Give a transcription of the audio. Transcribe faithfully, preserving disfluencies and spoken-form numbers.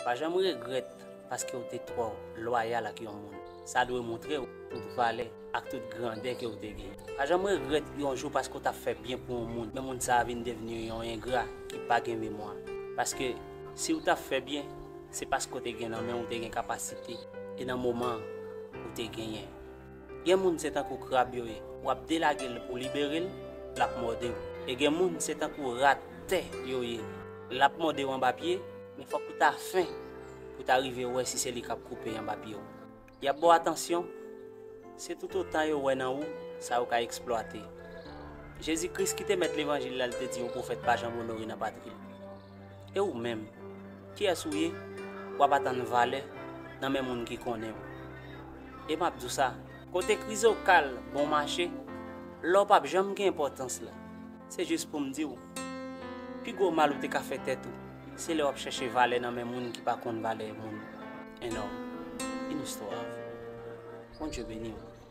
Pa janm regrèt paske w te twò lwayal ak yon moun. Sa dwe montre w tout valè ak tout grandè ke w te gen. Pa janm regrèt yon jou paske w t ap fè byen pou yon moun, men moun sa a vin devni yon engra ki pa gen memwa. Paske si w t ap fè byen, se paske w te gen nan men w, w te gen kapasite, e nan moman an, ou te genyen. Gen moun se tankou krab yo ye, w ap delage l pou libere l, l ap mòde w. E gen moun se tankou rat tè yo ye, l ap mòde w anba pye, men fòk ou ta fen pou ta rive wè si se li k ap koupe anba pye w. Y ap ba w atansyon, se toutotan yo wè nan ou sa yo ka eksplwate. Jezi Kris ki te mèt levanjil la, li te di yon pwofèt pa janm onore nan patri l. E ou menm, kiyès ou ye, w ap atann valè nan men moun ki konnen w. E m ap di w sa, kote krizokal bon mache, lè w p ap janm gen enpòtans la. Se jis pou m di w, pi gwo mal ou te ka fè tèt ou, se lè w ap chèche valè nan men moun ki pa konn valè moun. Un homme, une histoire. Bondye beni w.